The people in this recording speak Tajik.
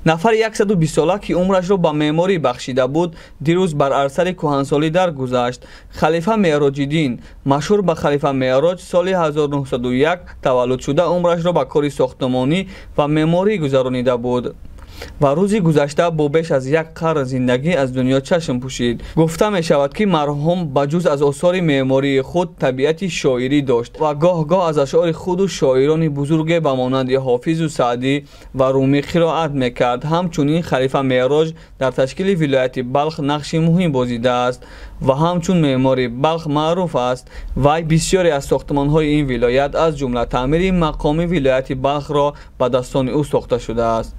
Нафари 120 сола, ки умрашро ба меъморӣ бахшида буд, дирӯз бар арсари кӯҳансолӣ даргузашт. Халифа Меъроҷиддин, машҳур ба Халифа Меъроҷ, соли 1901 таваллуд шуда, умрашро ба кори сохтмонӣ ва меъморӣ гузаронида буд ва рӯзи гузашта бо беш аз як қарн зиндагӣ аз дунё чашм пӯшид. Гуфта мешавад, ки марҳум ба ҷуз аз осори меъмории худ табиати шоирӣ дошт ва гоҳ-гоҳ аз ашъори худу шоирони бузурге ба монанди Ҳофизу Саъдӣ ва Румӣ қироат мекард. Ҳамчунин Халифа Меъроҷ дар ташкили вилояти Балх нақши муҳим бозидааст ва ҳамчун меъмори Балх маъруф аст. Вай бисёре аз сохтмонҳои ин вилоят, аз ҷумла таъмири мақоми вилояти Балхро ба дастони ӯ сохта шудааст.